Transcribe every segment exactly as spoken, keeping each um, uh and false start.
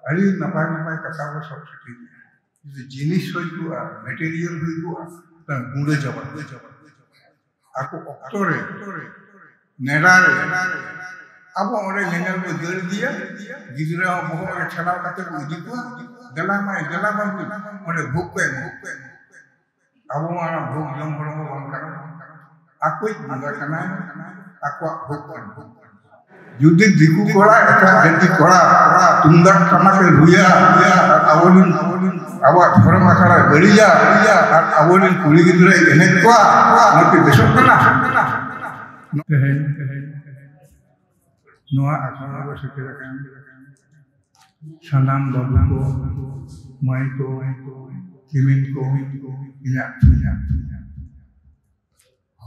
ᱟᱹᱰᱤ ᱱᱟᱯᱟᱭ ᱱᱟᱯᱟᱭ ᱠᱟᱛᱷᱟ ᱵᱚ ᱥᱟᱵ ᱥᱮᱴᱮᱨᱟ᱾ ᱡᱩᱫᱤ ᱡᱤᱱᱤᱥ ᱦᱩᱭ ᱠᱚᱜᱼᱟ, ᱢᱮᱴᱮᱨᱤᱭᱟᱞ ᱦᱩᱭ ᱠᱚᱜᱼᱟ, ᱛᱟᱦᱞᱮ ᱜᱩᱸᱰᱟᱹ ᱪᱟᱵᱟ, ᱜᱩᱸᱰᱟᱹ ᱪᱟᱵᱟ᱾ ᱟᱠᱚ ᱚᱠᱛᱚ ᱨᱮ, ᱱᱮᱰᱟ ᱨᱮ, ᱟᱵᱚ ᱚᱸᱰᱮ ᱧᱮᱧᱮᱞ ᱵᱚ ᱫᱟᱹᱲ ᱤᱫᱤᱭᱟ, ᱜᱤᱫᱽᱨᱟᱹ ᱦᱚᱸ ᱵᱚᱦᱚᱜ ᱨᱮ ᱴᱷᱮᱞᱟᱣ ᱠᱟᱛᱮ ᱵᱚ ᱤᱫᱤ ᱠᱚᱣᱟ, ᱫᱮᱞᱟ ᱢᱟᱹᱭ, ᱫᱮᱞᱟ ᱵᱟᱹᱵᱩ, ᱚᱸᱰᱮ ᱵᱷᱳᱜᱽ ᱠᱚ ᱮᱢᱟ᱾ ᱟᱵᱚ ᱢᱟ ᱵᱷᱳᱜᱽ ᱡᱚᱢ ᱦᱚᱲ ᱦᱚᱸ ᱵᱟᱝ ᱠᱟᱱᱟ, ᱟᱠᱚᱭᱤᱡ ᱵᱚᱸᱜᱟ ᱠᱟᱱᱟᱭ, ᱟᱠᱚᱣᱟᱜ ᱵᱷᱳᱜᱽ ᱠᱟᱱᱟ᱾ ᱡᱩᱫᱤ ᱫᱤᱠᱩ ᱠᱚᱲᱟ, ᱮᱴᱟᱜ ᱡᱟᱹᱛᱤ ᱠᱚᱲᱟ ᱛᱩᱢᱫᱟᱜ ᱴᱟᱢᱟᱠ ᱮ ᱨᱩᱭᱟ, ᱟᱨ ᱟᱵᱚᱨᱮᱱ, ᱟᱵᱚᱣᱟᱜ ᱫᱷᱚᱨᱚᱢ ᱟᱠᱷᱲᱟ ᱵᱟᱹᱲᱤᱡᱟ, ᱟᱨ ᱟᱵᱚᱨᱮᱱ ᱠᱩᱲᱤ ᱜᱤᱫᱽᱨᱟᱹ ᱮᱱᱮᱡ ᱠᱚᱣᱟ, ᱱᱚᱣᱟ ᱠᱤ ᱵᱮᱥᱚᱜ ᱠᱟᱱᱟ? ᱛᱮᱦᱮᱧ ᱱᱚᱣᱟ ᱟᱠᱷᱲᱟ ᱨᱮ ᱥᱮᱴᱮᱨ ᱟᱠᱟᱱ ᱥᱟᱱᱟᱢ ᱵᱟᱹᱵᱩ ᱠᱚ, ᱢᱟᱹᱭ ᱠᱚ, ᱠᱤᱢᱤᱱ ᱠᱚ, ᱤᱧᱟᱜ, ᱤᱧᱟᱜ,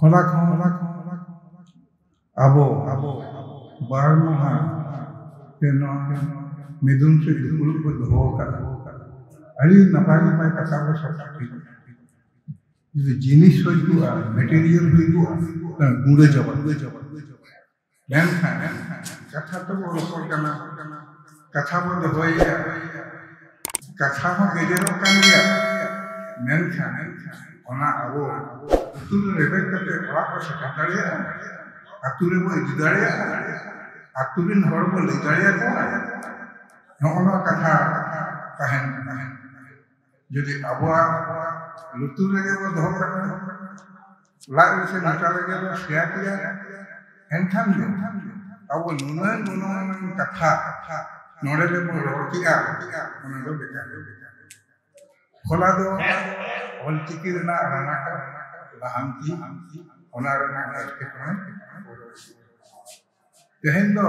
ᱦᱚᱞᱟ ᱠᱷᱚᱱ, ᱦᱚᱞᱟ ᱠᱷᱚᱱ ᱟᱵᱚ, ᱟᱵᱚ ᱵᱟᱨ ᱢᱟᱦᱟ ᱛᱮ ᱱᱚᱣᱟ ᱢᱤᱫᱩᱱ ᱥᱮ ᱫᱩᱯᱲᱩᱵ ᱵᱚ ᱫᱚᱦᱚ ᱟᱠᱟᱫᱟ᱾ ᱟᱹᱰᱤ ᱱᱟᱯᱟᱭ ᱱᱟᱯᱟᱭ ᱠᱟᱛᱷᱟ ᱵᱚ ᱥᱟᱵ ᱥᱟᱯᱲᱟᱣ ᱠᱮᱫᱟ᱾ ᱡᱩᱫᱤ ᱡᱤᱱᱤᱥ ᱦᱩᱭ ᱠᱚᱜᱼᱟ, ᱢᱮᱴᱮᱨᱤᱭᱟᱞ ᱦᱩᱭ ᱠᱚᱜᱼᱟ, ᱛᱟᱦᱞᱮ ᱜᱩᱸᱰᱟᱹ ᱪᱟᱵᱟ, ᱜᱩᱸᱰᱟᱹ ᱪᱟᱵᱟ, ᱜᱩᱸᱰᱟᱹ ᱪᱟᱵᱟ᱾ ᱢᱮᱱᱠᱷᱟᱱ, ᱢᱮᱱᱠᱷᱟᱱ ᱠᱟᱛᱷᱟ ᱛᱮᱵᱚ ᱨᱚᱯᱚᱲ ᱠᱟᱱᱟ, ᱠᱟᱛᱷᱟ ᱵᱚ ᱫᱚᱦᱚᱭᱮᱫᱟ, ᱠᱟᱛᱷᱟ ᱦᱚᱸ ᱜᱮᱡᱮᱨᱚᱜ ᱠᱟᱱ ᱜᱮᱭᱟ, ᱢᱮᱱᱠᱷᱟᱱ ᱚᱱᱟ ᱟᱵᱚ ᱩᱛᱩ ᱨᱮ ᱨᱮᱵᱮᱫ ᱠᱟᱛᱮ ᱚᱲᱟᱜ ᱵᱚ ᱥᱮᱴᱮᱨ ᱫᱟᱲᱮᱭᱟᱜᱼᱟ, ᱟᱹᱛᱩ ᱨᱮᱵᱚ ᱤᱫᱤ ᱫᱟᱲᱮᱭᱟᱜᱼᱟ, ᱟᱹᱛᱩ ᱨᱮᱱ ᱦᱚᱲ ᱵᱚ ᱞᱟᱹᱭ ᱫᱟᱲᱮᱭᱟᱠᱚᱣᱟ᱾ ᱱᱚᱜᱼᱚ ᱱᱚᱣᱟ ᱠᱟᱛᱷᱟ ᱛᱟᱦᱮᱱ, ᱛᱟᱦᱮᱱ᱾ ᱡᱩᱫᱤ ᱟᱵᱚᱣᱟᱜ ᱞᱩᱛᱩᱨ ᱨᱮᱜᱮ ᱵᱚ ᱫᱚᱦᱚ ᱠᱟᱜᱼᱟ, ᱞᱟᱡ ᱨᱮ ᱥᱮ ᱢᱚᱪᱟ ᱨᱮᱜᱮ ᱵᱚ ᱥᱮᱭᱟ ᱠᱮᱭᱟ, ᱮᱱᱠᱷᱟᱱ ᱫᱚ ᱟᱵᱚ ᱱᱩᱱᱟᱹᱝ ᱜᱩᱱᱢᱟᱱᱟᱱ ᱠᱟᱛᱷᱟ ᱱᱚᱰᱮ ᱨᱮᱵᱚ ᱨᱚᱲ ᱠᱮᱜᱼᱟ, ᱚᱱᱟ ᱫᱚ ᱵᱮᱠᱟᱨ ᱜᱮ ᱵᱮᱠᱟᱨ᱾ ᱦᱚᱞᱟ ᱫᱚ ᱚᱞᱪᱤᱠᱤ ᱨᱮᱱᱟᱜ ᱨᱟᱱᱟᱠᱟ ᱞᱟᱦᱟᱱᱛᱤ, ᱚᱱᱟ ᱨᱮᱱᱟᱜ ᱮᱴᱠᱮᱴᱚᱬᱮ᱾ ᱛᱮᱦᱮᱧ ᱫᱚ,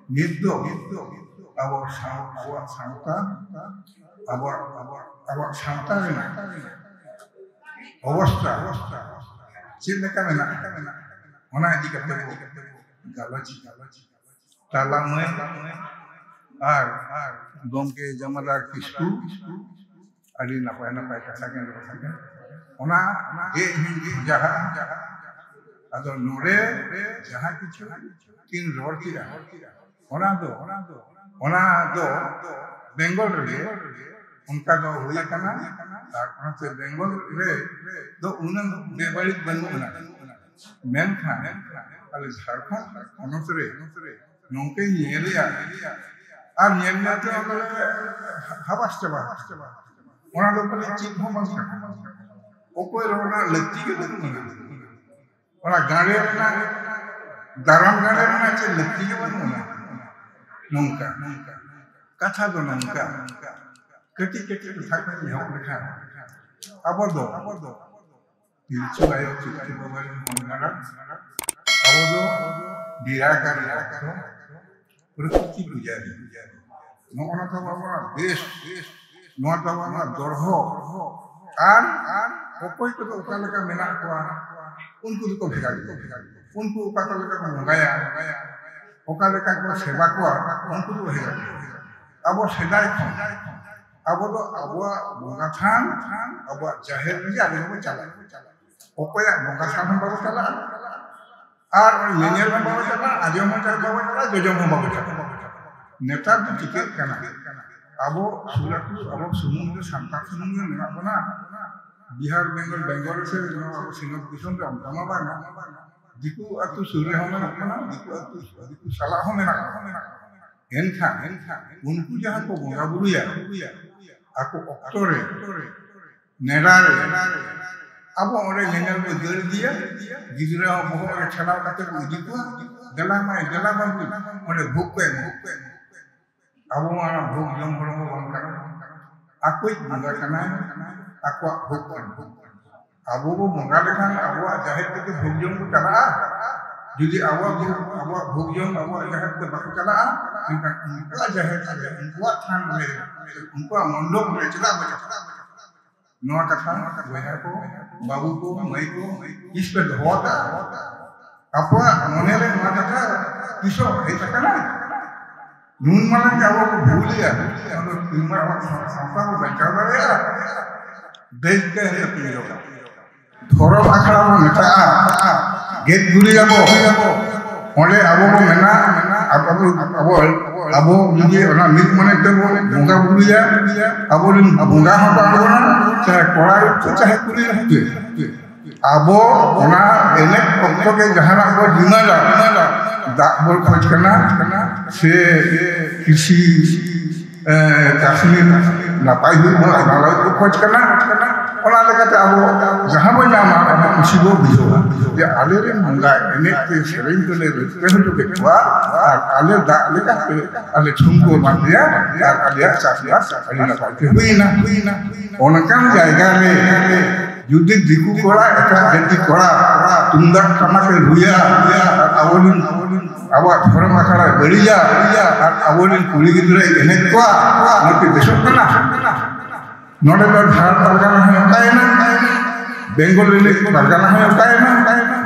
ᱱᱤᱛ ᱫᱚ ᱟᱵᱚ ᱥᱟᱶ-, ᱟᱵᱚᱣᱟᱜ ᱥᱟᱶᱛᱟ, ᱟᱵᱚᱣᱟᱜ, ᱟᱵᱚᱣᱟᱜ, ᱟᱵᱚᱣᱟᱜ ᱥᱟᱶᱛᱟ ᱨᱮᱱᱟᱜ ᱚᱵᱚᱥᱛᱟ ᱪᱮᱫ ᱞᱮᱠᱟ ᱢᱮᱱᱟᱜᱼᱟ, ᱚᱱᱟ ᱤᱫᱤ ᱠᱟᱛᱮ ᱵᱚ ᱜᱟᱞᱚᱪ, ᱜᱟᱞᱚᱪ᱾ ᱛᱟᱞᱟ ᱢᱟᱹᱭ ᱟᱨ, ᱟᱨ ᱜᱚᱢᱠᱮ ᱡᱟᱢᱟᱞᱟᱞ ᱠᱤᱥᱠᱩ ᱟᱹᱰᱤ ᱱᱟᱯᱟᱭ ᱱᱟᱯᱟᱭ ᱠᱟᱛᱷᱟ ᱠᱤᱱ ᱨᱚᱲ ᱠᱮᱫᱟ᱾ ᱚᱱᱟ ᱜᱮ ᱤᱧ ᱠᱷᱚᱡᱟᱜᱼᱟ᱾ ᱟᱫᱚ ᱱᱚᱰᱮ ᱡᱟᱦᱟᱸ ᱠᱤᱪᱷᱩ ᱠᱤᱱ ᱨᱚᱲ ᱠᱮᱫᱟ, ᱚᱱᱟ ᱫᱚ, ᱚᱱᱟ ᱫᱚ ᱚᱱᱟ ᱫᱚ ᱵᱮᱝᱜᱚᱞ ᱨᱮᱜᱮ ᱚᱱᱠᱟ ᱫᱚ ᱦᱩᱭ ᱟᱠᱟᱱᱟ᱾ ᱟᱨ ᱚᱱᱟᱛᱮ ᱵᱮᱝᱜᱚᱞ ᱨᱮ ᱫᱚ ᱩᱱᱟᱹᱝ ᱵᱮᱵᱟᱹᱲᱤᱡ ᱵᱟᱹᱱᱩᱜ ᱟᱱᱟ᱾ ᱢᱮᱱᱠᱷᱟᱱ ᱟᱞᱮ ᱡᱷᱟᱲᱠᱷᱚᱸᱰ ᱯᱚᱱᱚᱛ ᱨᱮ ᱱᱚᱝᱠᱟᱧ ᱧᱮᱞᱮᱜᱼᱟ, ᱟᱨ ᱧᱮᱞ ᱧᱮᱞ ᱛᱮ ᱚᱱᱟ ᱫᱚᱞᱮ ᱦᱟᱵᱟᱥ ᱪᱟᱵᱟ ᱟᱠᱟᱱᱟ᱾ ᱚᱱᱟ ᱫᱚ ᱯᱟᱞᱮ ᱪᱮᱫ ᱦᱚᱸ ᱵᱟᱝ ᱠᱟᱱᱟ᱾ ᱚᱠᱚᱭ ᱨᱮ ᱚᱱᱟ ᱞᱟᱹᱠᱛᱤ ᱜᱮ ᱵᱟᱹᱱᱩᱜ ᱟᱱᱟ᱾ ᱚᱱᱟ ᱜᱟᱸᱰᱮ ᱨᱮᱱᱟᱜ, ᱫᱟᱨᱟᱢ ᱜᱟᱸᱰᱮ ᱨᱮᱱᱟᱜ ᱪᱮᱫ ᱞᱟᱹᱠᱛᱤ ᱜᱮ ᱵᱟᱹᱱᱩᱜ ᱟᱱᱟ᱾ ᱱᱚᱝᱠᱟ ᱠᱟᱛᱷᱟ ᱫᱚ ᱱᱚᱝᱠᱟ, ᱠᱟᱹᱴᱤᱡ ᱠᱟᱹᱴᱤᱡ ᱠᱟᱛᱷᱟ ᱠᱷᱚᱱ ᱮᱦᱚᱵ ᱞᱮᱠᱷᱟᱱ ᱟᱵᱚ ᱫᱚ ᱯᱤᱞᱪᱩ ᱟᱭᱳ ᱯᱤᱞᱪᱩ ᱵᱟᱵᱟ ᱨᱮᱱ ᱦᱚᱱ ᱜᱟᱬᱟ, ᱟᱵᱚ ᱫᱚ ᱵᱤᱨᱟᱴ ᱟᱨ ᱨᱚᱠᱛᱚ ᱯᱨᱚᱠᱨᱤᱛᱤ ᱯᱩᱡᱟᱨᱤ᱾ ᱱᱚᱜᱼᱚ ᱱᱟ ᱛᱟᱵᱚ ᱟᱵᱚᱣᱟᱜ ᱵᱮᱥ, ᱱᱚᱣᱟ ᱛᱟᱵᱚ ᱟᱵᱚᱣᱟᱜ ᱫᱚᱲᱦᱚ᱾ ᱟᱨ, ᱟᱨ ᱚᱠᱚᱭ ᱠᱚᱫᱚ ᱚᱠᱟ ᱞᱮᱠᱟ ᱢᱮᱱᱟᱜ ᱠᱚᱣᱟ, ᱩᱱᱠᱩ ᱫᱚᱠᱚ ᱵᱷᱮᱜᱟᱨ ᱜᱮᱭᱟ᱾ ᱩᱱᱠᱩ ᱚᱠᱟ ᱞᱮᱠᱟ ᱠᱚ ᱵᱚᱸᱜᱟᱭᱟ, ᱚᱠᱟ ᱞᱮᱠᱟ ᱠᱚ ᱥᱮᱵᱟ ᱠᱚᱣᱟ, ᱩᱱᱠᱩ ᱫᱚ ᱵᱷᱮᱜᱟᱨ ᱜᱮᱭᱟ᱾ ᱟᱵᱚ ᱥᱮᱫᱟᱭ ᱠᱷᱚᱱ ᱟᱵᱚ ᱫᱚ ᱟᱵᱚᱣᱟᱜ ᱵᱚᱸᱜᱟ ᱛᱷᱟᱱ, ᱟᱵᱚᱣᱟᱜ ᱡᱟᱦᱮᱨ ᱨᱮᱜᱮ ᱟᱵᱚ ᱫᱚᱵᱚ ᱪᱟᱞᱟᱜᱼᱟ᱾ ᱚᱠᱚᱭᱟᱜ ᱵᱚᱸᱜᱟ ᱛᱷᱟᱱ ᱦᱚᱸ ᱵᱟᱵᱚ ᱪᱟᱞᱟᱜᱼᱟ, ᱟᱨ ᱧᱮᱧᱮᱞ ᱦᱚᱸ ᱵᱟᱵᱚ ᱪᱟᱞᱟᱜᱼᱟ, ᱟᱸᱡᱚᱢ ᱦᱚᱸ ᱵᱟᱵᱚ ᱪᱟᱞᱟᱜᱼᱟ, ᱡᱚᱡᱚᱢ ᱦᱚᱸ ᱵᱟᱵᱚ ᱪᱟᱞᱟᱜᱼᱟ᱾ ᱱᱮᱛᱟᱨ ᱫᱚ ᱪᱤᱠᱟᱹᱜ ᱠᱟᱱᱟ, ᱟᱵᱚ ᱥᱩᱨ ᱟᱹᱛᱩ, ᱟᱵᱚ ᱥᱩᱢᱩᱝ ᱜᱮ, ᱥᱟᱱᱛᱟᱲ ᱥᱩᱢᱩᱝ ᱜᱮ ᱢᱮᱱᱟᱜ ᱵᱚᱱᱟ᱾ ᱵᱤᱦᱟᱨ, ᱵᱮᱝᱜᱚᱞ, ᱵᱮᱝᱜᱚᱞ ᱥᱮ ᱱᱚᱣᱟ ᱟᱵᱚ ᱥᱤᱧᱚᱛ ᱫᱤᱥᱚᱢ ᱨᱮ ᱚᱱᱠᱟ ᱢᱟ ᱵᱟᱝ᱾ ᱫᱤᱠᱩ ᱟᱹᱛᱩ ᱥᱩᱨ ᱨᱮᱦᱚᱸ ᱢᱮᱱᱟᱜ ᱵᱚᱱᱟ, ᱫᱤᱠᱩ ᱟᱹᱛᱩ, ᱫᱤᱠᱩ ᱥᱟᱞᱟᱜ ᱦᱚᱸ ᱢᱮᱱᱟᱜ ᱵᱚᱱᱟ᱾ ᱮᱱᱠᱷᱟᱱ, ᱮᱱᱠᱷᱟᱱ ᱩᱱᱠᱩ ᱡᱟᱦᱟᱸ ᱠᱚ ᱵᱚᱸᱜᱟ ᱵᱩᱨᱩᱭᱟ, ᱟᱠᱚ ᱚᱠᱛᱚ ᱨᱮ, ᱱᱮᱰᱟ ᱨᱮ, ᱟᱵᱚ ᱚᱸᱰᱮ ᱧᱮᱧᱮᱞ ᱵᱚ ᱫᱟᱹᱲ ᱤᱫᱤᱭᱟ, ᱜᱤᱫᱽᱨᱟᱹ ᱦᱚᱸ ᱵᱚᱦᱚᱜ ᱨᱮ ᱠᱷᱮᱞᱟᱣ ᱠᱟᱛᱮ ᱵᱚ ᱤᱫᱤ ᱠᱚᱣᱟ, "ᱫᱮᱞᱟ ᱢᱟᱹᱭ, ᱫᱮᱞᱟ ᱵᱟᱹᱵᱩ, ᱚᱸᱰᱮ ᱵᱷᱳᱜᱽ ᱠᱚ ᱮᱢᱟ᱾" ᱟᱵᱚ ᱢᱟ ᱚᱱᱟ ᱵᱷᱳᱜᱽ ᱡᱚᱢ ᱦᱚᱲ ᱦᱚᱸ ᱵᱟᱝ ᱠᱟᱱᱟ᱾ ᱟᱠᱚᱭᱤᱡ ᱵᱚᱸᱜᱟ ᱠᱟᱱᱟᱭ, ᱟᱠᱚᱣᱟᱜ ᱵᱷᱳᱜᱽ ᱠᱟᱱᱟ᱾ ᱟᱵᱚ ᱵᱚ ᱵᱚᱸᱜᱟ ᱞᱮᱠᱷᱟᱱ ᱟᱵᱚᱣᱟᱜ ᱡᱟᱦᱮᱨ ᱛᱮᱜᱮ ᱵᱷᱳᱜᱽ ᱡᱚᱢ ᱠᱚ ᱪᱟᱞᱟᱜᱼᱟ᱾ ᱡᱩᱫᱤ ᱟᱵᱚᱣᱟᱜ ᱵᱷᱳᱜᱽ, ᱟᱵᱚᱣᱟᱜ ᱵᱷᱳᱜᱽ ᱡᱚᱢ ᱟᱵᱚᱣᱟᱜ ᱡᱟᱦᱮᱨ ᱛᱮ ᱵᱟᱠᱚ ᱪᱟᱞᱟᱜᱼᱟ, ᱮᱱᱠᱷᱟᱱ ᱩᱱᱠᱩᱣᱟᱜ ᱡᱟᱦᱮᱨ ᱨᱮ, ᱩᱱᱠᱩᱣᱟᱜ ᱛᱷᱟᱱ ᱨᱮ, ᱩᱱᱠᱩᱣᱟᱜ ᱢᱚᱱᱰᱚᱯ ᱨᱮ ᱪᱮᱫᱟᱜ ᱵᱚ ᱪᱟᱞᱟᱜᱼᱟ? ᱱᱚᱣᱟ ᱠᱟᱛᱷᱟ ᱵᱚᱭᱦᱟ ᱠᱚ, ᱵᱟᱹᱵᱩ ᱠᱚ, ᱢᱟᱹᱭ ᱠᱚ, ᱛᱤᱥ ᱯᱮ ᱫᱚᱦᱚ ᱠᱟᱜᱼᱟ? ᱟᱵᱚᱣᱟᱜ ᱢᱚᱱᱮ ᱨᱮ ᱱᱚᱣᱟ ᱠᱟᱛᱷᱟ ᱛᱤᱥᱚᱜ ᱦᱮᱡ ᱟᱠᱟᱱᱟ? ᱱᱩᱱ ᱢᱟᱨᱟᱝ ᱜᱮ ᱟᱵᱚ ᱵᱚ ᱵᱷᱩᱞᱮᱜᱼᱟ, ᱟᱫᱚ ᱛᱤᱱ ᱢᱟᱨᱟᱝ ᱟᱵᱚᱣᱟᱜ ᱥᱟᱶᱛᱟ ᱵᱚ ᱵᱟᱧᱪᱟᱣ ᱫᱟᱲᱮᱭᱟᱜᱼᱟ? ᱵᱮᱥ ᱜᱮ ᱦᱮᱡ ᱟᱯᱮ ᱧᱮᱞᱚᱜᱼᱟ᱾ ᱫᱷᱚᱨᱚᱢ ᱟᱠᱷᱲᱟ ᱵᱚ ᱢᱮᱛᱟᱜᱼᱟ, ᱜᱮᱡ ᱜᱩᱨᱤᱡ ᱟᱵᱚ, ᱚᱸᱰᱮ ᱟᱵᱚ ᱵᱚ ᱢᱮᱱᱟ, ᱟᱵᱚ, ᱟᱵᱚ, ᱟᱵᱚ ᱟᱵᱚ ᱡᱩᱫᱤ ᱚᱱᱟ ᱢᱤᱫ ᱢᱚᱱᱮ ᱛᱮᱵᱚᱱ ᱵᱚᱸᱜᱟ ᱵᱩᱨᱩᱭᱟ, ᱟᱵᱚᱨᱮᱱ ᱵᱚᱸᱜᱟ ᱦᱚᱸᱠᱚ ᱟᱬᱜᱚᱱᱟ, ᱪᱟᱦᱮ ᱠᱚᱲᱟ ᱜᱤᱫᱽᱨᱟᱹ ᱪᱟᱦᱮ ᱠᱩᱲᱤ ᱜᱤᱫᱽᱨᱟᱹ᱾ ᱟᱵᱚ ᱚᱱᱟ ᱮᱱᱮᱡ ᱚᱠᱛᱚ ᱜᱮ ᱡᱟᱦᱟᱱᱟᱜ ᱵᱚ ᱰᱤᱢᱟᱱᱰᱟ, ᱫᱟᱜ ᱵᱚ ᱠᱷᱚᱡᱽ ᱠᱟᱱᱟ, ᱥᱮ ᱠᱤᱥᱤ ᱮ, ᱪᱟᱥ ᱢᱤᱫ ᱱᱟᱯᱟᱭ ᱦᱩᱭᱩᱜ ᱢᱟ, ᱚᱱᱟ ᱞᱟᱹᱜᱤᱫ ᱠᱚ ᱠᱷᱚᱡᱽ ᱠᱟᱱᱟ᱾ ᱚᱱᱟ ᱞᱮᱠᱟᱛᱮ ᱟᱵᱚ ᱡᱟᱦᱟᱸ ᱵᱚ ᱧᱟᱢᱟ, ᱚᱱᱟ ᱠᱩᱥᱤ ᱵᱚ ᱵᱩᱡᱷᱟᱹᱣᱟ ᱡᱮ ᱟᱞᱮ ᱨᱮᱱ ᱵᱚᱸᱜᱟ ᱮᱱᱮᱡ ᱛᱮ, ᱥᱮᱨᱮᱧ ᱛᱮᱞᱮ ᱨᱟᱹᱥᱠᱟᱹ ᱦᱚᱪᱚ ᱠᱮᱫ ᱠᱚᱣᱟ ᱟᱨ ᱟᱞᱮ ᱫᱟᱜ ᱞᱮᱠᱟᱛᱮ ᱟᱞᱮ ᱪᱷᱩᱢ ᱠᱚ ᱮᱢᱟᱫ ᱞᱮᱭᱟ ᱟᱨ ᱟᱞᱮᱭᱟᱜ ᱪᱟᱥᱵᱟᱥ ᱟᱹᱰᱤ ᱱᱟᱯᱟᱭ ᱛᱮ ᱦᱩᱭᱮᱱᱟ᱾ ᱚᱱᱠᱟᱱ ᱡᱟᱭᱜᱟ ᱨᱮ ᱡᱩᱫᱤ ᱫᱤᱠᱩ ᱠᱚᱲᱟ, ᱮᱴᱟᱜ ᱡᱟᱹᱛᱤ ᱠᱚᱲᱟ ᱛᱩᱢᱫᱟᱜ ᱴᱟᱢᱟᱠ ᱮ ᱨᱩᱭᱟ ᱟᱨ ᱟᱵᱚ ᱨᱮᱱ ᱟᱵᱚᱣᱟᱜ ᱫᱷᱚᱨᱚᱢ ᱟᱠᱷᱲᱟᱭ ᱵᱟᱹᱲᱤᱡᱟ ᱟᱨ ᱟᱵᱚᱨᱮᱱ ᱠᱩᱲᱤ ᱜᱤᱫᱽᱨᱟᱹᱭ ᱮᱱᱮᱡ ᱠᱚᱣᱟ, ᱱᱚᱣᱟ ᱠᱤ ᱵᱮᱥᱚᱜ ᱠᱟᱱᱟ? ᱱᱚᱰᱮ ᱫᱚ ᱡᱷᱟᱲ ᱯᱟᱨᱜᱟᱱᱟ ᱦᱚᱸᱭ ᱚᱠᱟᱭᱮᱱᱟ, ᱵᱮᱝᱜᱚᱞ ᱨᱤᱱᱤᱡ ᱯᱟᱨᱜᱟᱱᱟ ᱦᱚᱸᱭ ᱚᱠᱟᱭᱮᱱᱟ,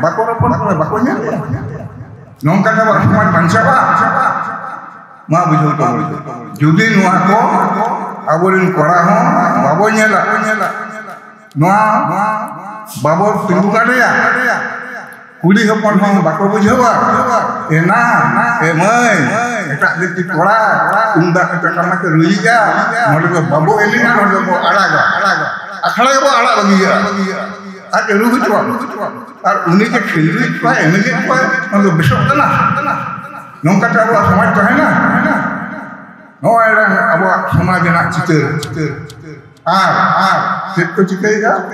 ᱵᱟᱠᱚ ᱨᱚᱯᱚᱲ ᱠᱟᱱᱟ, ᱵᱟᱠᱚ ᱧᱮᱞ ᱠᱟᱱᱟ᱾ ᱱᱚᱝᱠᱟ ᱛᱮ ᱟᱵᱚᱣᱟᱜ ᱥᱚᱢᱟᱡᱽ ᱵᱟᱧᱪᱟᱣᱟ? ᱢᱟ ᱵᱩᱡᱷᱟᱹᱣ ᱛᱟᱵᱚᱱ, ᱡᱩᱫᱤ ᱱᱚᱣᱟ ᱠᱚ ᱟᱵᱚᱨᱮᱱ ᱠᱚᱲᱟ ᱦᱚᱸ ᱵᱟᱵᱚ ᱧᱮᱞᱟ, ᱱᱚᱣᱟ ᱵᱟᱵᱚ ᱛᱤᱸᱜᱩ ᱫᱟᱲᱮᱭᱟᱜᱼᱟ, ᱠᱩᱲᱤ ᱦᱚᱯᱚᱱ ᱦᱚᱸ ᱵᱟᱠᱚ ᱵᱩᱡᱷᱟᱹᱣᱟ, ᱮᱱᱟ, ᱮ ᱢᱟᱹᱭ, ᱮᱴᱟᱜ ᱡᱟᱹᱛᱤ ᱠᱚᱲᱟ ᱛᱩᱢᱫᱟᱜ ᱠᱟᱛᱮ ᱴᱟᱢᱟᱠ ᱮ ᱨᱩᱭᱮᱜᱼᱟ, ᱱᱚᱰᱮ ᱫᱚ ᱵᱟᱵᱚ ᱮᱱᱮᱡᱼᱟ, ᱱᱚᱰᱮ ᱫᱚ ᱵᱚ ᱟᱲᱟᱜᱟ, ᱟᱲᱟᱜᱟ, ᱟᱠᱷᱲᱟ ᱜᱮᱵᱚ ᱟᱲᱟᱜ ᱵᱟᱹᱜᱤᱭᱟᱜᱼᱟ, ᱟᱡ ᱮ ᱨᱩ ᱦᱚᱪᱚᱣᱟᱜ᱾ ᱟᱨ ᱩᱱᱤ ᱡᱮ ᱠᱷᱮᱞᱰᱩᱭᱮᱫ ᱠᱚᱣᱟ, ᱮᱱᱮᱡᱮᱫ ᱠᱚᱣᱟ, ᱚᱱᱟ ᱫᱚ ᱵᱮᱥᱚᱜ ᱠᱟᱱᱟ? ᱱᱚᱝᱠᱟᱛᱮ ᱟᱵᱚᱣᱟᱜ ᱥᱚᱢᱟᱡᱽ ᱛᱟᱦᱮᱱᱟ? ᱱᱚᱜᱼᱚᱭ ᱟᱵᱚᱣᱟᱜ ᱥᱚᱢᱟᱡᱽ ᱨᱮᱱᱟᱜ ᱪᱤᱛᱟᱹᱨ᱾ ᱟᱨ, ᱟᱨ ᱪᱮᱫ ᱠᱚ ᱪᱤᱠᱟᱹᱭᱮᱫᱟ?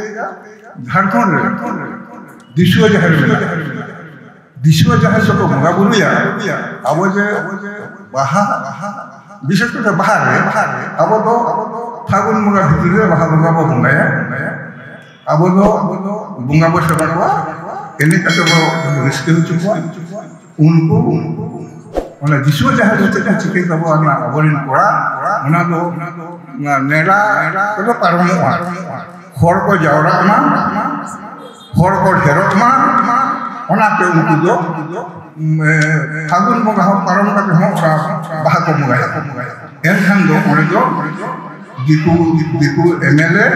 ᱡᱷᱟᱲᱠᱷᱚᱸᱰ ᱨᱮ ᱫᱤᱥᱩᱣᱟᱹ ᱡᱟᱦᱮᱨ ᱢᱮᱱᱟᱜᱼᱟ᱾ ᱫᱤᱥᱩᱣᱟᱹ ᱡᱟᱦᱮᱨ ᱫᱚᱠᱚ ᱵᱚᱸᱜᱟ ᱵᱩᱨᱩᱭᱟ᱾ ᱟᱵᱚ ᱡᱮ ᱵᱟᱦᱟ, ᱵᱤᱥᱮᱥ ᱠᱟᱛᱮ ᱵᱟᱦᱟ ᱨᱮ, ᱟᱵᱚ ᱫᱚ ᱯᱷᱟᱹᱜᱩᱱ ᱵᱚᱸᱜᱟ ᱵᱷᱤᱛᱤᱨ ᱨᱮ ᱵᱟᱦᱟ ᱵᱚᱸᱜᱟ ᱵᱚ ᱵᱚᱸᱜᱟᱭᱟ᱾ ᱟᱵᱚ ᱫᱚ ᱵᱚᱸᱜᱟ ᱵᱚ ᱥᱮᱵᱟ ᱠᱚᱣᱟ, ᱮᱱᱮᱡ ᱠᱟᱛᱮ ᱵᱚ ᱨᱟᱹᱥᱠᱟᱹ ᱦᱚᱪᱚ ᱠᱚᱣᱟ᱾ ᱩᱱᱠᱩ ᱚᱱᱟ ᱫᱤᱥᱩᱣᱟᱹ ᱡᱟᱦᱮᱨ ᱨᱮ ᱪᱮᱫ ᱠᱚ ᱪᱤᱠᱟᱹᱭ ᱛᱟᱵᱚᱣᱟ, ᱚᱱᱟ ᱟᱵᱚᱨᱮᱱ ᱠᱚᱲᱟ, ᱚᱱᱟ ᱫᱚ ᱱᱮᱰᱟ ᱠᱚᱫᱚ ᱯᱟᱨᱚᱢᱚᱜᱼᱟ᱾ ᱦᱚᱲ ᱠᱚ ᱡᱟᱣᱨᱟᱜ ᱢᱟ, ᱦᱚᱲ ᱠᱚ ᱰᱷᱮᱨᱚᱜ ᱢᱟ, ᱚᱱᱟᱛᱮ ᱩᱱᱠᱩ ᱫᱚ, ᱮ, ᱯᱷᱟᱹᱜᱩᱱ ᱵᱚᱸᱜᱟ ᱦᱚᱸ ᱯᱟᱨᱚᱢ ᱠᱟᱛᱮ ᱦᱚᱸ ᱚᱱᱟ ᱵᱟᱦᱟ ᱠᱚ ᱵᱚᱸᱜᱟᱭᱟ᱾ ᱮᱱᱠᱷᱟᱱ ᱫᱚ ᱚᱸᱰᱮ ᱫᱚ ᱫᱤᱠᱩ ᱫᱤᱠᱩ ᱮᱢ ᱮᱞ ᱮ,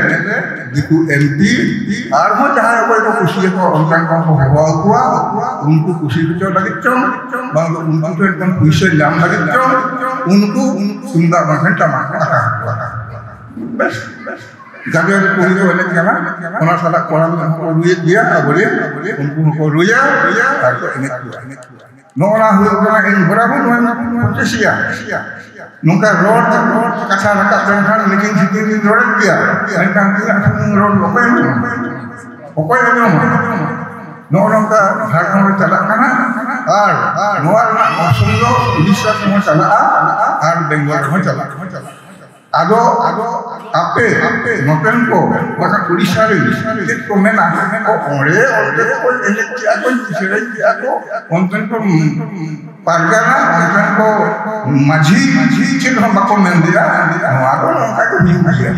ᱫᱤᱠᱩ ᱮᱢ ᱯᱤ, ᱟᱨᱦᱚᱸ ᱡᱟᱦᱟᱸᱭ ᱚᱠᱚᱭ ᱠᱚ ᱠᱩᱥᱤᱭᱟᱠᱚᱣᱟ ᱚᱱᱠᱟᱱ ᱠᱚ ᱦᱚᱦᱚ ᱟᱠᱚᱣᱟ᱾ ᱩᱱᱠᱩ ᱠᱩᱥᱤ ᱦᱚᱪᱚ ᱞᱟᱹᱜᱤᱫ ᱪᱚᱝ, ᱵᱟᱝ ᱫᱚ ᱩᱱᱠᱩ ᱴᱷᱮᱱ ᱠᱷᱚᱱ ᱯᱩᱭᱥᱟᱹ ᱧᱟᱢ ᱞᱟᱹᱜᱤᱫ ᱪᱚᱝ, ᱩᱱᱠᱩ ᱛᱩᱢᱫᱟᱜ ᱵᱟᱝᱠᱷᱟᱱ ᱴᱟᱢᱟᱠ ᱠᱚ ᱟᱠᱟ ᱟᱠᱚᱣᱟ᱾ ᱵᱮᱥ, ᱡᱟᱜᱮ ᱠᱩᱲᱤ ᱠᱚ ᱮᱱᱮᱡ ᱠᱟᱱᱟ, ᱚᱱᱟ ᱥᱟᱞᱟᱜ ᱠᱚᱲᱟ ᱢᱤᱫ ᱦᱚᱸᱠᱚ ᱨᱩᱭᱮᱫ ᱜᱮᱭᱟ, ᱟᱵᱚᱨᱮᱱ ᱩᱱᱠᱩ ᱦᱚᱸᱠᱚ ᱨᱩᱭᱟ ᱟᱨ ᱠᱚ ᱮᱱᱮᱡ ᱠᱚᱣᱟ᱾ ᱱᱚᱜᱼᱚ ᱱᱟ ᱦᱩᱭᱩᱜ ᱠᱟᱱᱟ ᱤᱧ ᱵᱚᱨᱟᱵᱚᱨ ᱱᱚᱣᱟ ᱯᱨᱚᱪᱮᱥᱴᱟ᱾ ᱱᱚᱝᱠᱟ ᱨᱚᱲ ᱨᱚᱲ ᱠᱟᱛᱷᱟ ᱨᱟᱠᱟᱵ ᱞᱮᱱᱠᱷᱟᱱ ᱞᱮᱠᱤᱱ ᱥᱤᱛᱩᱝ ᱫᱤᱱ ᱨᱚᱲᱮᱫ ᱜᱮᱭᱟ, ᱢᱮᱱᱠᱷᱟᱱ ᱛᱤᱱᱟᱹᱜ ᱥᱩᱢᱩᱝ ᱨᱚᱲ ᱚᱠᱚᱭ ᱟᱸᱡᱚᱢᱟ? ᱚᱠᱚᱭ ᱟᱸᱡᱚᱢᱟ? ᱱᱚᱜᱼᱚ ᱱᱚᱝᱠᱟ ᱡᱷᱟᱲᱠᱷᱚᱸᱰ ᱨᱮ ᱪᱟᱞᱟᱜ ᱠᱟᱱᱟ᱾ ᱟᱨ ᱱᱚᱣᱟ ᱨᱮᱱᱟᱜ ᱚᱨᱥᱚᱝ ᱫᱚ ᱩᱲᱤᱥᱥᱟ ᱨᱮᱦᱚᱸ ᱪᱟᱞᱟᱜᱼᱟ ᱟᱨ ᱵᱮᱝᱜᱚᱞ ᱨᱮᱦᱚᱸ ᱪᱟᱞᱟᱜᱼᱟ᱾ ᱟᱫᱚ ᱟᱫᱚ ᱟᱯᱮ ᱟᱯᱮ ᱱᱚᱛᱮᱱ ᱠᱚ ᱵᱟᱠᱷᱟᱱ ᱩᱲᱤᱥᱥᱟ ᱨᱮ ᱪᱮᱫ ᱠᱚ ᱢᱮᱱᱟ? ᱚᱸᱰᱮ ᱚᱸᱰᱮ ᱠᱚ ᱮᱱᱮᱡ ᱠᱮᱜᱼᱟ ᱠᱚ, ᱥᱮᱨᱮᱧ ᱠᱮᱜᱼᱟ ᱠᱚ, ᱚᱱᱛᱮᱱ ᱠᱚ ᱯᱟᱨᱜᱟᱱᱟ, ᱚᱱᱛᱮᱱ ᱠᱚ ᱢᱟᱹᱡᱷᱤ ᱢᱟᱹᱡᱷᱤ ᱪᱮᱫ ᱦᱚᱸ ᱵᱟᱠᱚ ᱢᱮᱱ ᱞᱮᱜᱼᱟ᱾ ᱱᱚᱣᱟ ᱫᱚ ᱱᱚᱝᱠᱟ ᱜᱮ ᱦᱩᱭᱩᱜ ᱜᱮᱭᱟ᱾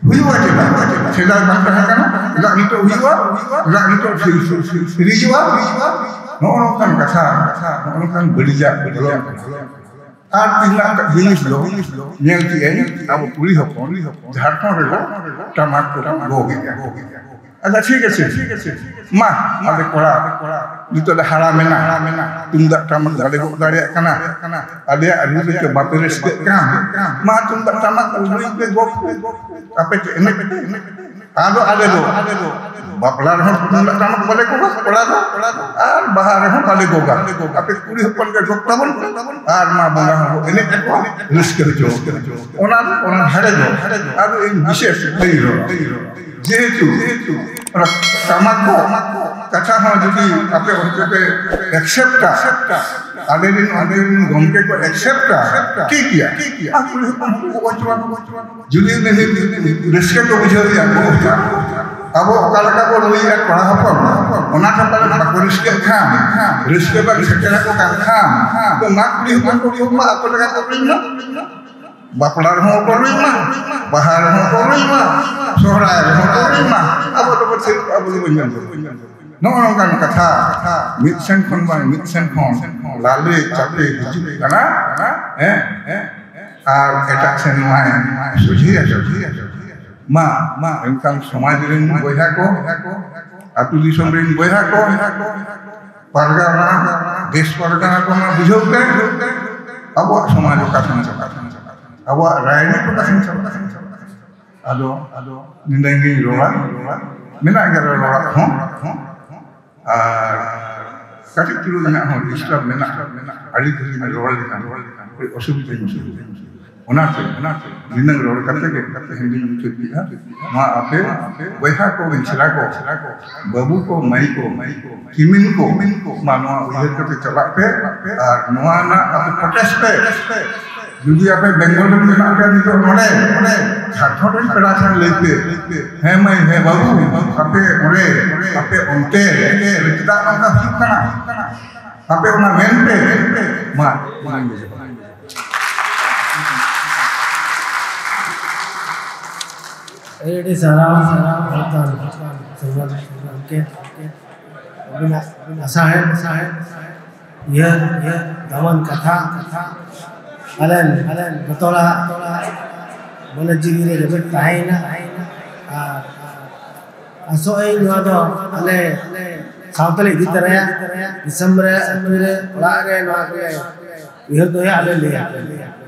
ᱦᱩᱭᱩᱜᱼᱟ ᱪᱮᱫᱟᱜ? ᱥᱮᱫᱟᱭ ᱵᱟᱝ ᱛᱟᱦᱮᱸ ᱠᱟᱱᱟ? ᱪᱮᱫᱟᱜ ᱱᱤᱛᱚᱜ ᱦᱩᱭᱩᱜᱼᱟ? ᱪᱮᱫᱟᱜ ᱱᱤᱛᱚᱜ ᱥᱤ- ᱥᱤ- ᱥᱤ- ᱥᱤᱨᱤᱡᱚᱜᱼᱟ? ᱱᱚᱜᱼᱚ ᱱᱚᱝᱠᱟᱱ ᱠᱟᱛᱷᱟ, ᱱᱚᱜᱼᱚ ᱱᱚᱝᱠᱟᱱ ᱵᱟᱹᱲᱤᱡᱟᱜ ᱵᱚᱞᱚᱱ ᱠᱟᱱᱟ᱾ ᱟᱨ ᱛᱤᱱᱟᱹᱜ ᱡᱤᱱᱤᱥ ᱫᱚ ᱧᱮᱞ ᱠᱮᱜᱼᱟᱹᱧ, ᱟᱵᱚ ᱠᱩᱲᱤ ᱦᱚᱯᱚᱱ ᱡᱷᱟᱲᱠᱷᱚᱸᱰ ᱨᱮᱫᱚ ᱴᱟᱢᱟᱠ ᱠᱚᱠᱚ ᱜᱚᱜᱮᱜᱼᱟ᱾ ᱟᱪᱪᱷᱟ, ᱴᱷᱤᱠ ᱟᱪᱷᱮ, ᱢᱟ, ᱟᱞᱮ ᱠᱚᱲᱟ ᱱᱤᱛᱚᱜ ᱞᱮ ᱦᱟᱲᱟᱢᱮᱱᱟ, ᱛᱩᱢᱫᱟᱜ ᱴᱟᱢᱟᱠ ᱵᱟᱞᱮ ᱜᱚᱜ ᱫᱟᱲᱮᱭᱟᱜ ᱠᱟᱱᱟ, ᱟᱞᱮᱭᱟᱜ ᱨᱩ ᱨᱮ ᱵᱟᱯᱮ ᱨᱟᱹᱥᱠᱟᱹᱜ ᱠᱟᱱ, ᱢᱟ, ᱛᱩᱢᱫᱟᱜ ᱴᱟᱢᱟᱠ ᱨᱩᱭ ᱯᱮ, ᱜᱚᱜ ᱯᱮ, ᱟᱯᱮ ᱪᱮᱫ ᱮᱱᱮᱡ ᱯᱮ? ᱟᱫᱚ ᱟᱞᱮ ᱫᱚ ᱵᱟᱯᱞᱟ ᱨᱮᱦᱚᱸ ᱛᱩᱢᱫᱟᱜ ᱴᱟᱢᱟᱠ ᱵᱟᱞᱮ ᱜᱚᱜᱟ ᱠᱚᱲᱟ ᱫᱚ, ᱟᱨ ᱵᱟᱦᱟ ᱨᱮᱦᱚᱸ ᱵᱟᱞᱮ ᱜᱚᱜᱟ᱾ ᱟᱯᱮ ᱠᱩᱲᱤ ᱦᱚᱯᱚᱱ ᱜᱮ ᱜᱚᱜ ᱛᱟᱵᱚᱱ ᱯᱮ, ᱟᱨ ᱢᱟ ᱵᱚᱸᱜᱟ ᱦᱚᱸ ᱮᱱᱮᱡ ᱟᱠᱚ, ᱨᱟᱹᱥᱠᱟᱹ ᱦᱚᱪᱚ᱾ ᱚᱱᱟ ᱚᱱᱟ ᱦᱟᱲᱮ ᱫᱚ ᱟᱫᱚ ᱤᱧ ᱵᱤᱥᱮᱥ ᱵᱟᱹᱧ ᱨᱚᱲᱟ᱾ ᱡᱮᱦᱮᱛᱩ ᱚᱱᱟ ᱴᱟᱢᱟᱠ ᱠᱚ ᱠᱟᱛᱷᱟ ᱦᱚᱸ ᱡᱩᱫᱤ ᱟᱯᱮ ᱚᱱᱛᱮ ᱯᱮ ᱮᱠᱥᱮᱯᱴᱟ, ᱟᱞᱮ ᱨᱮᱱ ᱚᱸᱰᱮ ᱨᱮᱱ ᱜᱚᱢᱠᱮ ᱠᱚ ᱮᱠᱥᱮᱯᱴᱟ, ᱴᱷᱤᱠ ᱜᱮᱭᱟ, ᱟᱨ ᱠᱩᱲᱤ ᱦᱚᱯᱚᱱ ᱦᱚᱸᱠᱚ ᱚᱪᱚᱣᱟᱱ᱾ ᱡᱩᱫᱤ ᱩᱱᱤ ᱨᱟᱹᱥᱠᱟᱹ ᱠᱚ ᱵᱩᱡᱷᱟᱹᱣ ᱮᱫᱟ, ᱟᱵᱚ ᱚᱠᱟ ᱞᱮᱠᱟ ᱵᱚᱱ ᱨᱩᱭᱮᱫᱼᱟ ᱠᱚᱲᱟ ᱦᱚᱯᱚᱱ, ᱚᱱᱟ ᱠᱷᱟᱱ ᱛᱟᱦᱞᱮ ᱵᱟᱠᱚ ᱨᱟᱹᱥᱠᱟᱹᱜ ᱠᱷᱟᱱ, ᱨᱟᱹᱥᱠᱟᱹ ᱵᱟᱝ ᱥᱮᱴᱮᱨ ᱟᱠᱚ ᱠᱟᱱ ᱠᱷᱟᱱ, ᱛᱚ ᱢᱟ ᱠᱩᱲᱤ ᱦᱚᱯᱚᱱ ᱠᱚ ᱨᱩᱭ ᱢᱟ, ᱟᱠᱚ ᱞᱮᱠᱟ ᱠᱚ ᱨᱩᱭ ᱢᱟ, ᱵᱟᱯᱞᱟ ᱨᱮᱦᱚᱸ ᱠᱚ ᱨᱩᱭ ᱢᱟ, ᱵᱟᱦᱟ ᱨᱮᱦᱚᱸ ᱠᱚ ᱨᱩᱭ ᱢᱟ, ᱥᱚᱦᱨᱟᱭ ᱨᱮᱦᱚᱸ ᱠᱚ ᱨᱩᱭ ᱢᱟ, ᱟᱵᱚ ᱫᱚᱵᱚᱱ ᱥᱮᱨᱮᱧ, ᱟᱵᱚ ᱫᱚᱵᱚᱱ ᱧᱮᱞ ᱠᱚᱣᱟ᱾ ᱱᱚᱜᱼᱚ ᱱᱚᱝᱠᱟᱱ ᱠᱟᱛᱷᱟ ᱢᱤᱫ ᱥᱮᱱ ᱠᱷᱚᱱ ᱵᱟᱝ ᱢᱤᱫ ᱥᱮᱱ ᱠᱷᱚᱱ ᱞᱟᱞᱮ ᱪᱟᱯᱮ ᱦᱤᱡᱩᱜ ᱠᱟᱱᱟ᱾ ᱦᱮᱸ, ᱦᱮᱸ᱾ ᱟᱨ ᱮᱴᱟᱜ ᱥᱮᱱ ᱱᱚᱣᱟᱭ ᱥᱚᱡᱷᱮᱭᱟ, ᱥᱚᱡᱷᱮᱭᱟ᱾ ᱢᱟ, ᱢᱟ, ᱮᱱᱠᱷᱟᱱ ᱥᱚᱢᱟᱡᱽ ᱨᱮᱱ ᱵᱚᱭᱦᱟ ᱠᱚ, ᱟᱹᱛᱩ ᱫᱤᱥᱚᱢ ᱨᱮᱱ ᱵᱚᱭᱦᱟ ᱠᱚ, ᱯᱟᱨᱜᱟᱱᱟ, ᱫᱮᱥ ᱯᱟᱨᱜᱟᱱᱟ ᱠᱚ ᱢᱟ ᱵᱩᱡᱷᱟᱹᱣ ᱯᱮ, ᱟᱵᱚᱣᱟᱜ ᱥᱚᱢᱟᱡᱽ ᱚᱠᱟ ᱥᱮᱱ ᱪᱟᱞᱟᱜ ᱠᱟᱱᱟ, ᱟᱵᱚᱣᱟᱜ ᱨᱟᱡᱽᱱᱤᱛᱤ ᱚᱠᱟ ᱥᱮᱱ ᱪᱟᱞᱟᱜ ᱠᱟᱱᱟ᱾ ᱟᱫᱚ, ᱟᱫᱚ ᱱᱤᱱᱟᱹᱜ ᱜᱤᱧ ᱨᱚᱲᱟ, ᱢᱮᱱᱟᱜ ᱜᱮᱭᱟ ᱨᱚᱲᱟᱜ ᱦᱚᱸ᱾ ᱟᱨ ᱠᱟᱹᱴᱤᱡ ᱪᱩᱞᱩᱝ ᱨᱮᱱᱟᱜ ᱦᱚᱸ ᱰᱤᱥᱴᱟᱨᱵ ᱢᱮᱱᱟᱜᱼᱟ᱾ ᱟᱹᱰᱤ ᱜᱷᱟᱹᱲᱤᱡ ᱨᱚᱲ ᱞᱮᱠᱷᱟᱱ ᱟᱹᱰᱤ ᱚᱥᱩᱵᱤᱫᱷᱟᱧ ᱵᱩᱡᱷᱟᱹᱣᱟ᱾ ᱚᱱᱟᱛᱮ, ᱚᱱᱟᱛᱮ ᱱᱤᱱᱟᱹᱝ ᱨᱚᱲ ᱠᱟᱛᱮ ᱜᱮ ᱛᱮᱦᱮᱧ ᱫᱩᱧ ᱢᱩᱪᱟᱹᱫ ᱠᱮᱫᱼᱟ᱾ ᱱᱚᱣᱟ ᱟᱯᱮ ᱵᱚᱭᱦᱟ ᱠᱚ, ᱢᱤᱥᱨᱟ ᱠᱚ, ᱵᱟᱹᱵᱩ ᱠᱚ, ᱢᱟᱹᱭ ᱠᱚ, ᱠᱤᱢᱤᱱ ᱠᱚ, ᱢᱟ ᱱᱚᱣᱟ ᱩᱭᱦᱟᱹᱨ ᱠᱟᱛᱮ ᱪᱟᱞᱟᱜ ᱯᱮ ᱟᱨ ᱱᱚᱣᱟ ᱨᱮᱱᱟᱜ ᱟᱯᱮ ᱯᱨᱚᱴᱮᱥᱴ ᱯᱮ᱾ ᱡᱩᱫᱤ ᱟᱯᱮ ᱵᱮᱝᱜᱚᱞ ᱨᱮ ᱢᱮᱱᱟᱜ ᱯᱮᱭᱟ ᱱᱤᱛᱚᱜ ᱱᱚᱰᱮ, ᱡᱷᱟᱲᱠᱷᱚᱸᱰ ᱨᱮᱱ ᱯᱮᱲᱟ ᱴᱷᱮᱱ ᱞᱟᱹᱭ ᱯᱮ, "ᱦᱮᱸ ᱢᱟᱹᱭ, ᱦᱮᱸ ᱵᱟᱹᱵᱩ, ᱟᱯᱮ ᱚᱸᱰᱮ, ᱟᱯᱮ ᱚᱱᱛᱮ ᱪᱮᱫᱟᱜ ᱱᱚᱝᱠᱟ ᱦᱩᱭᱩᱜ ᱠᱟᱱᱟ? ᱟᱯᱮ ᱚᱱᱟ ᱢᱮᱱ ᱯᱮ, ᱢᱟ, ᱚᱱᱟᱧ ᱵᱩᱡᱷᱟᱹᱣᱟ᱾" ᱟᱹᱰᱤ ᱟᱹᱰᱤ ᱥᱟᱨᱦᱟᱣ, ᱥᱟᱨᱦᱟᱣ, ᱥᱟᱨᱦᱟᱣ, ᱥᱟᱨᱦᱟᱣ ᱜᱚᱢᱠᱮ᱾ ᱟᱹᱵᱤᱱᱟᱜ ᱥᱟᱦᱮᱵ, ᱥᱟᱦᱮᱵ, ᱩᱭᱦᱟᱹᱨ, ᱩᱭᱦᱟᱹᱨ, ᱫᱟᱢᱟᱱ ᱠᱟᱛᱷᱟ, ᱠᱟᱛᱷᱟ, ᱯᱟᱞᱮᱱ, ᱯᱟᱞᱮᱱ ᱡᱚᱛᱚ ᱦᱚᱲᱟᱜ ᱢᱚᱱᱮ ᱡᱤᱣᱤ ᱨᱮ ᱨᱮᱵᱮᱫ ᱛᱟᱦᱮᱸᱭᱮᱱᱟ᱾ ᱟᱨ ᱟᱥᱚᱜ ᱟᱹᱧ ᱱᱚᱣᱟ ᱫᱚ ᱟᱞᱮ ᱥᱟᱶᱛᱟ ᱞᱮ ᱤᱫᱤ ᱛᱚᱨᱟᱭᱟ, ᱫᱤᱥᱚᱢ ᱨᱮ, ᱟᱹᱛᱩ ᱨᱮ, ᱚᱲᱟᱜ ᱨᱮ ᱱᱚᱣᱟ ᱠᱚᱞᱮ ᱩᱭᱦᱟᱹᱨ ᱫᱚᱦᱚᱭᱟ, ᱟᱞᱮ ᱞᱟᱹᱭᱟ᱾